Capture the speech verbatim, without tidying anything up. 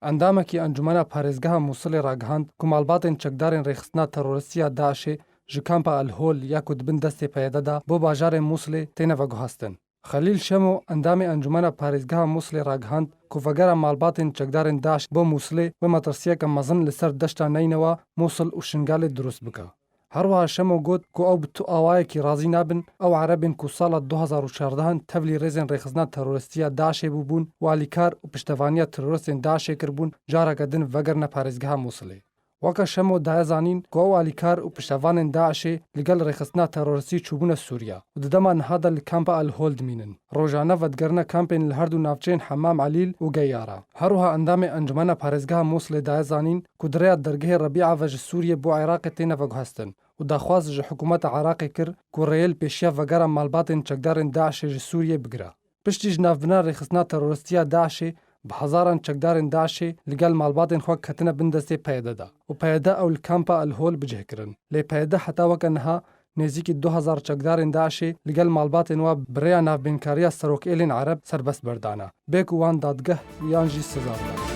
Endamekî Encûmena Parêzgeha Mûsilê ragihand ku malbatên çekdarên rêxistina teroristî ya DAIŞê ji kampa El Hol ya ku di bin destê P Y D de bo bajarê Mûsilê têne veguhastin. Xelîl Şemo, endamê Encûmena Parêzgeha Mûsilê ragihand ku vegera malbatên çekdarên DAIŞ bo Mûsilê wê metirsiyeke mezin li ser deşta Neynewa, Mûsil û Şingalê dirust bike. Her wiha Şemo got ku ew bi tu awayekî razî nabin, ew erebên ku sala du hazar û çardeh tevlî rêzên rêxistina teroristî ya DAIŞê bûbûn û alîkar û piştevaniya teroristên DAIŞê kiribûn, careke din vegerine parêzgeha Mûsilê. Weke Şemo daye zanîn ku ew alîkar û piştevanên DAIŞê li gel rêxistina teroristî çûbûne Sûriye û di dema niha de li kampa El Hol dimînin. Rojane vedigerine kampên li her du navçeyên Hemam Elîl û Geyara. Her wiha endamê Encûmena Parêzgeha Mûsilê daye zanîn ku di rêya dergehê Rebîa ve ji Sûriyê bo Iraqê têne veguhestin û daxwaz ji hikûmeta Iraqê kir ku rêyê li pêşiya vegera malbatên çekdarên DAIŞê ji Sûriyê bigire. Piştî ji navbirina rêxistina teroristî ya DAIŞê, bi hezaran çekdarên DAIŞê li gel malbatên xwe ketine bin destê P Y D de û P Y D ew li kampa El Hol bicih kirin. Lê P Y D heta weke niha nêzîkî du hezar çekdarên DAIŞê li gel malbatên wa bi rêya navbînkariya serokêlên ereb serbest berdane, bê ku wan dadgeh yan jî seza bide.